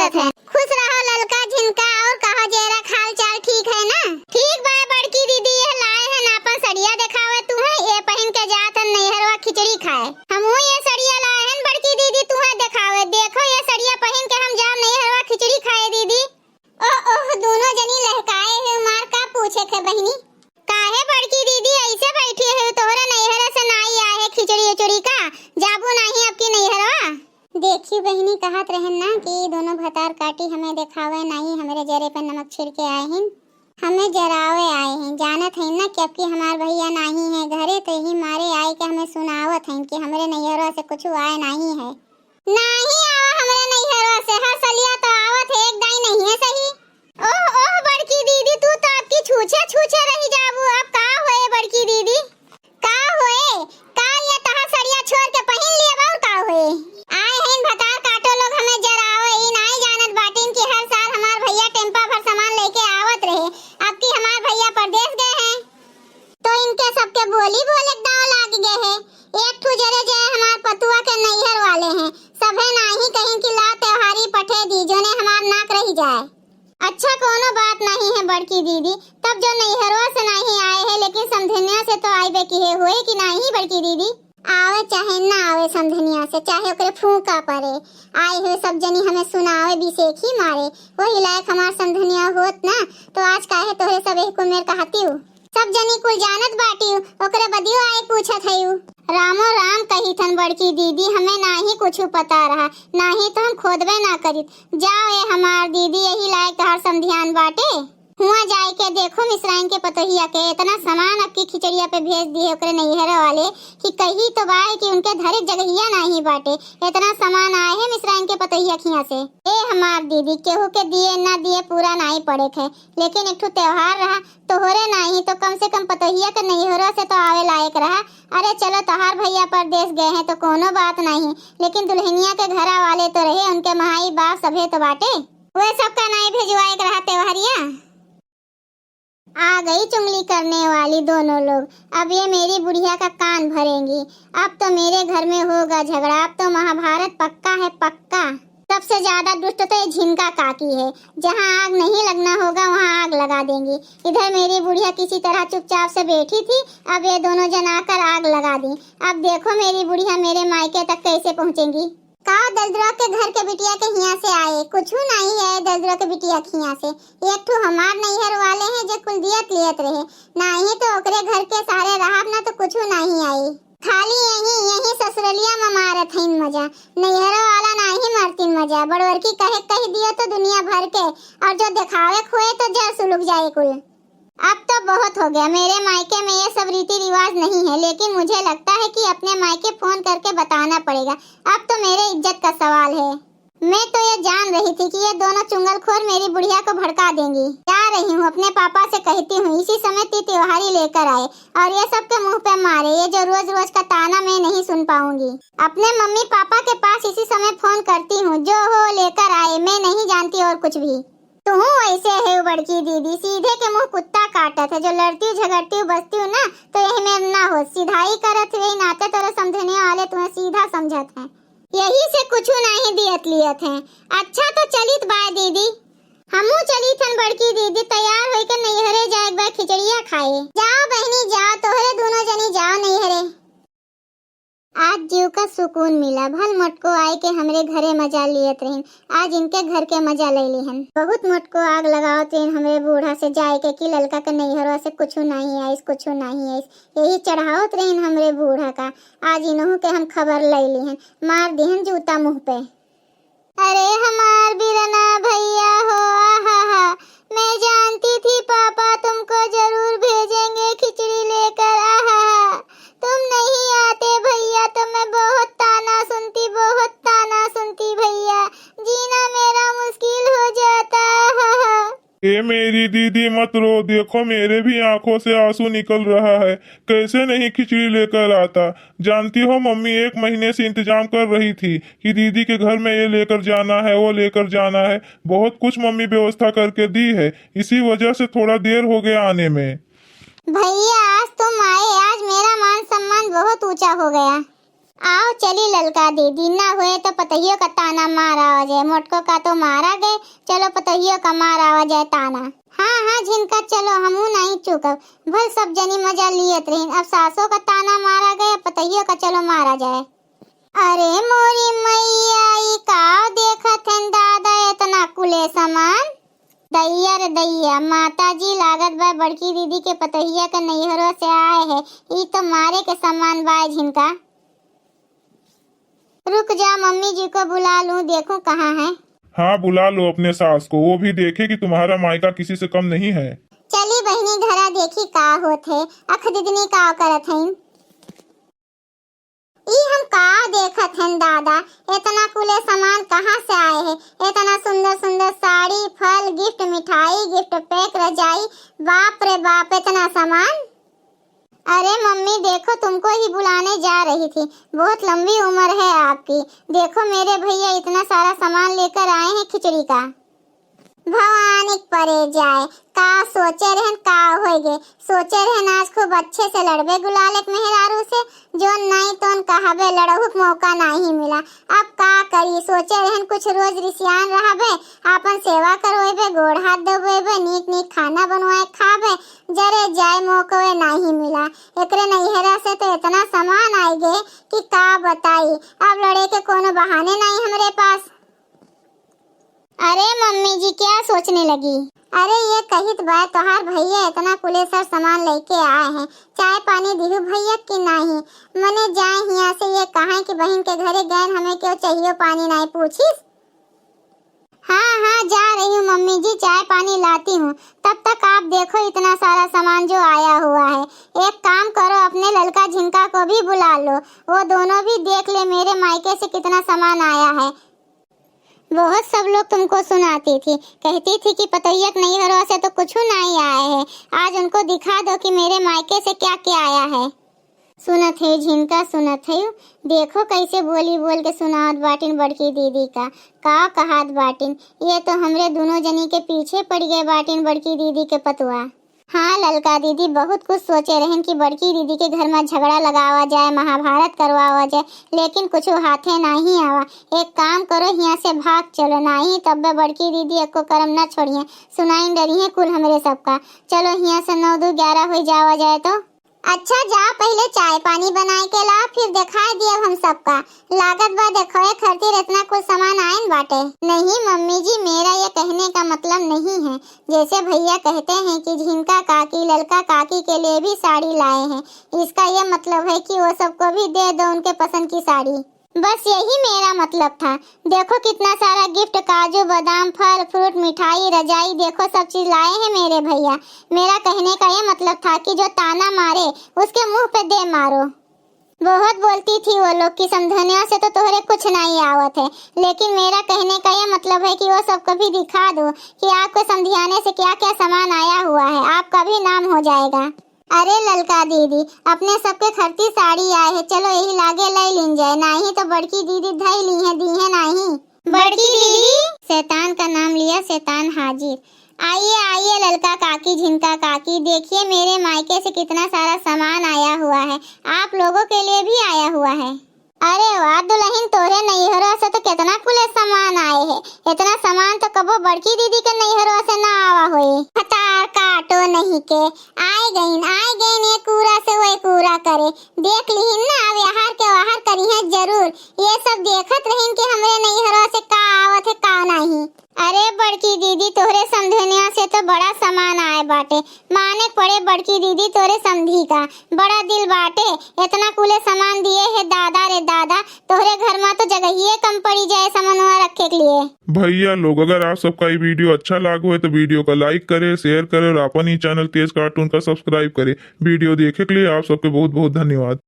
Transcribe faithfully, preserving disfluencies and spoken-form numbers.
खुश रहो ललका झिनका, और कहो जेरा, हाल चाल ठीक है ना? ठीक बा बड़की दीदी, ये लाए हैं आपन सड़िया देखावे तुहे, ये पहिन के जात हन नैहरवा खिचड़ी खाए। हमहू ये सड़िया लाए हैं बड़की दीदी तुहे देखावे, देखो ये सड़िया पहिन के हम जाब नैहरवा खिचड़ी खाए दीदी। ओह ओह, दोनों जनी लहकाए हुए मार का पूछे थे बहिनी? काहे बड़की दीदी ऐसे बैठी है, तोहरे नैहर से नाई आए है खिचड़ी उचड़ी का, जाबू नाही अब की नैहरवा? देखी बहिनी, कहत रहन ना कि दोनों भतार काटी हमें देखावे नाही, हमरे जरे पे नमक छिड़के आए हैं, हमें जरावे आए हैं। जानत हैं ना कि अब की हमार भैया नाही है घरे, तो यही मारे आए के हमें सुनावत हैं कि हमरे नैहरवा से कुछ आए नाही है। नाही आवा हमरे नैहरवा से, हर सलिया तो आवत है, एक दाई नहीं है सही। ओह ओह बड़की दीदी, तू तो अब की छूछे छूछे रही जाबू। अब का होए बड़की दीदी? का होए? का ये तहार सड़िया छोड़ के पहिन लिए बाऊ, का होए? आए हैं भतार काटो लोग हमें जरावे, ई नाई जानत बाटिन कि हर साल हमार भैया टेम्पा भर सामान लेके आवत रहे, अब की हमार भैया परदेस गए हैं, तो इनके सबके बोली बोले दाव लाग गए है। एक ठू जरे जे हमार पतुआ के नैहर वाले हैं, सभे नाही कहीं कि ला त्योहारी पठे दी, जोने हमार नाक रही जाए। अच्छा, कोनो बात नहीं है बड़की दीदी, तब जो नैहरवा से नहीं आए हैं, लेकिन समधनिया से तो आइबे की है, हुए कि नहीं बड़की दीदी? आवे चाहे ना आवे समधनिया से, चाहे ओकरे फूंका पड़े, आए हुए सब जनी हमें सुनावे बिसेखी मारे। वही लायक हमार समधनिया होत ना, तो आज काहे तोहरे सब एक उमेर कहती हूँ। सब जनी कुल जानत बाटिउ, ओकरे बदियो आए पूछत हइउ। रामो राम कहिथन बड़की दीदी, हमें नाही कुछु पता रहा, नाही तो हम खोदबे ना करित। जाओ ए हमार दीदी, यही लायक तोहार समधियान बाटे। हुआं जाए के देखो मिसराइन के पतोहिया के, इतना सामान अबकी खिचड़िया पे भेज दिए ओकरे नैहर वाले कि कही तो बा कि उनके धरे जगहिया नाही बाटे। इतना सामान आए है मिसराइन के पतोहिया खिया से। ए हमार दीदी, केहू के दिए ना दिए पूरा नाही पड़े थे, लेकिन एक ठो त्योहार रहा, तोहरे नाही तो कम से कम पतोहिया के नैहरों से तो आवे लायक रहा। अरे चलो, तोहार भैया परदेस गए हैं तो कोनो बात नाही, लेकिन दुल्हनिया के घरा वाले तो रहे, उनके माई बाप सभे तो बाटे। वे सबका नाही भेजवाए के रहा त्योहारिया। आ गई चुगली करने वाली दोनों लोग। अब ये मेरी बुढ़िया का कान भरेंगी। अब तो मेरे घर में होगा झगड़ा, अब तो महाभारत पक्का है, पक्का। सबसे ज्यादा दुष्ट तो ये झिनका काकी है, जहाँ आग नहीं लगना होगा वहाँ आग लगा देंगी। इधर मेरी बुढ़िया किसी तरह चुपचाप से बैठी थी, अब ये दोनों जन आकर आग लगा दी। अब देखो मेरी बुढ़िया मेरे मायके तक कैसे पहुँचेंगी। का दलदुरा के घर के बिटिया के हिया से आए? कुछू नाही है दलदुरा के बिटिया के हिया से। एक ठो हमार नैहर वाले हैं जे कुल दियत लियत रहे, नाही तो ओकरे घर के सारे रहब ना तो कुछू नाही आई। खाली यही, यही ससुरलिया में मारत हईन मजा, नैहर वाला नाही मारतीन मजा। बड़वरकी कहे कह दियो तो दुनिया भर के, और जो देखावे खोए तो जर सुलुक जाए कुल। अब तो बहुत हो गया, मेरे मायके में ये सब रीति रिवाज नहीं है, लेकिन मुझे लगता है कि अपने मायके फोन करके बताना पड़ेगा। अब तो मेरे इज्जत का सवाल है। मैं तो ये जान रही थी कि ये दोनों चुंगलखोर मेरी बुढ़िया को भड़का देंगी। जा रही हूँ, अपने पापा से कहती हूँ इसी समय ती त्योहारी लेकर आए और ये सबके मुंह पे मारे। ये जो रोज रोज का ताना मैं नहीं सुन पाऊंगी। अपने मम्मी पापा के पास इसी समय फोन करती हूँ, जो हो लेकर आए, मैं नहीं जानती और कुछ भी। तुहू ऐसे है बड़की दीदी, सीधे के मुंह कुत्ता काटत है। जो लड़ती हूँ, झगड़ती हूँ, बसती हूँ ना, तो यही में ना हो, सिधाई करत है, यही नाते तोरे समझने वाले तुम्हें सीधा समझत हैं। यही से कुछू नहीं दियत लियत हैं। अच्छा तो चलित बाय दीदी। हमू चलित हन बड़की दीदी, तैयार होइके नैहरे जाए के बा, खिचड़िया खाए। जाओ बहनी जाओ, तोहरे दोनों जनी जाओ नैहरे। आज जीव का सुकून मिला, भल मोटको आए के हमरे घरे मजा लियत रहिन। आज इनके घर के मजा ले लिहन। बहुत मोटको आग लगावत रहिन हमरे बूढ़ा से जाए के कि ललका के नैहरवा से कुछू नाही आइस, कुछू नाही आइस। यही चढ़ावत रहिन हमरे बूढ़ा का। आज इनहू के हम खबर ले लिहन, मार दिहन जूता मुंह पे। अरे हमार बिरना भैया हो, आहा हा, मैं जानती थी पापा तुमको जरूर भेजेंगे खिचड़ी लेकर, आहा हा। तुम नहीं आते भैया तो मैं बहुत ताना सुनती, बहुत ताना सुनती भैया, जीना मेरा मुश्किल हो जाता, आहा हा। ए मेरी दीदी मत रो, देखो मेरे भी आंखों से आंसू निकल रहा है, कैसे नहीं खिचड़ी लेकर आता। जानती हो मम्मी एक महीने से इंतजाम कर रही थी कि दीदी के घर में ये लेकर जाना है, वो लेकर जाना है, बहुत कुछ मम्मी व्यवस्था करके दी है, इसी वजह से थोड़ा देर हो गया आने में। भैया आज तुम आए, आज मेरा मान सम्मान बहुत ऊंचा हो गया। आओ चली ललका दीदी, ना होए तो पतोहियो का ताना मार आवा जाए। मोटको का तो मारा गए, चलो पतोहियो का मार आवा जाए ताना। हाँ, हाँ, झिनका चलो, हमहू नाहीं चूकब। भल सब जनी मजा लियत रहिन, अब सासो का ताना मारा गए, अब पतोहियो का चलो मारा जाए। अरे मोरी मैया, ई का देखत हन दादा, एतना कुले सामान? दैया रे दैया, माता जी, लागत बा बड़की दीदी के पतोहिया के नैहरो से आए है। ई तो मारे के सामान बा झिनका। रुक जा, मम्मी जी को बुला लूं, देखूं कहाँ है। हाँ, बुला लो अपने सास को, वो भी देखे कि तुम्हारा मायका किसी से कम नहीं है। चली बहिनी, घरा देखी का होत है, अख दिदनी का करत हईन। ई हम का देखत हन दादा, एतना कुले सामान कहाँ से आए है? एतना सुंदर सुंदर साड़ी, फल, गिफ्ट, मिठाई, गिफ्ट पैक, रजाई, बाप रे बाप, एतना सामान। अरे मम्मी, देखो, तुमको ही बुलाने जा रही थी, बहुत लंबी उम्र है आपकी। देखो, मेरे भैया इतना सारा सामान लेकर आए हैं खिचड़ी का। भवानी परे जाए, का सोचे रहन, का होए गे? सोचे रहन आज खूब अच्छे से लड़बे गुलाल एक मेहरारू से, जोन नाई तोन कहबे, लड़हू के मौका नाहीं मिला। अब का करी, सोचे रहन कुछ रोज रिसियान रहबे, आपन सेवा करवेबे, गोड़ हाथ दबवेबे, नीक नीक खाना बनवाए खाबे, जरे जाए मौकवे नाहीं मिला। एकरे नैहरा से तो एतना सामान आए गे कि का बताई, अब लड़े के कोनो बहाने नाहीं हमरे पास। अरे मम्मी जी, क्या सोचने लगी? अरे ये कहित बा, तोहार भैया एतना कुले सर सामान लेके आए हैं, चाय पानी दिहू भैया कि नाहीं? मने जाए हियाँ से ये कहें कि बहिन के घरे गएन, हमें केहू चाहियो पानी नाहीं पूछिस। हाँ, हाँ, जा रही हूँ मम्मी जी, चाय पानी लाती हूँ। तब तक आप देखो इतना सारा सामान जो आया हुआ है। एक काम करो, अपने ललका झिनका को भी बुला लो, वो दोनों भी देख ले मेरे मायके से कितना सामान आया है। बहुत सब लोग तुमको सुनाती थी, कहती थी कि पतोहिया के नैहरवा से तो कुछ नहीं आए है। आज उनको दिखा दो कि मेरे मायके से क्या क्या आया है। सुनत है झिनका, सुनत है, देखो कैसे बोली बोल के सुनावत बाटिन बड़की दीदी का। का कहत बाटिन, ये तो हमरे दोनों जनी के पीछे पड़ गए बाटिन बड़की दीदी के पतुआ। हाँ ललका दीदी, बहुत कुछ सोचे रहन कि बड़की दीदी के घर में झगड़ा लगावा जाए, महाभारत करवावा जाए, लेकिन कुछ हाथे नाहीं आवा। एक काम करो, हियाँ से भाग चलो, नाहीं तब बड़की दीदी एको करम न छोड़िए, सुनाई डरिए कुल हमरे सबका। चलो हियाँ से नौ दू ग्यारह हो जावा जाए तो। अच्छा जा, पहिले चाय पानी बनाए के ला, फिर दिखाई दियब हम सबका। लागत बा देखो, ए खरतीर इतना कुल सामान आयन बाटे। नहीं मम्मी जी, मेरा ये कहने का मतलब नहीं है। जैसे भैया कहते हैं कि झिनका काकी ललका काकी के लिए भी साड़ी लाए हैं, इसका ये मतलब है कि वो सबको भी दे दो उनके पसंद की साड़ी। बस यही मेरा मतलब था। देखो कितना सारा गिफ्ट, काजू, बादाम, फल, फ्रूट, मिठाई, रजाई, देखो सब चीज लाए हैं मेरे भैया। मेरा कहने का ये मतलब था कि जो ताना मारे, उसके मुंह पे दे मारो। बहुत बोलती थी वो लोग कि समधनिया से तो तोहरे कुछ नहीं आवत है, लेकिन मेरा कहने का ये मतलब है कि वो सबको भी दिखा दो कि आपके समधियाने से क्या क्या सामान आया हुआ है, आपका भी नाम हो जाएगा। अरे ललका दीदी, अपने सबके खरती साड़ी आए है, चलो यही लागे ले लीन जाए, नाही तो बड़की दीदी धई ली है, दी है नाही। बड़की दीदी, शैतान का नाम लिया, शैतान हाजिर। आइए, आइए ललका काकी, झिनका काकी, देखिए मेरे मायके से कितना सारा सामान आया हुआ है, आप लोगों के लिए भी आया हुआ है। अरे वाह दुल्हन, तोरे नैहरा से तो कितना कुले सामान आए है, इतना सामान तो कबो बड़की दीदी के नैहरा से ना आवा होए। हतार काटो नहीं के, आए गईन, आए गईन, ये कूड़ा से वही कूड़ा करे। देख लिहिन ना, अब याहर के वाहर करिहे जरूर। ये सब देखत रहिन कि हमरे नैहरा से का आवत है, का नहीं। अरे बड़की दीदी, तोहरे समधनिया से तो बड़ा सामान आए बाटे। माने पड़े बड़की दीदी तोहरे समधी का, बड़ा दिल बाटे। इतना कुले सामान दिए है दादा रे दादा, तोहरे घर मा तो जगहिए कम पड़ी जाए सामानवा रखे के लिए। भैया लोग, अगर आप सबका ये वीडियो अच्छा लागो है तो वीडियो का लाइक करे, शेयर करे और अपन ही चैनल तेज कार्टून का सब्सक्राइब करे। वीडियो देखे के लिए आप सबके बहुत बहुत धन्यवाद।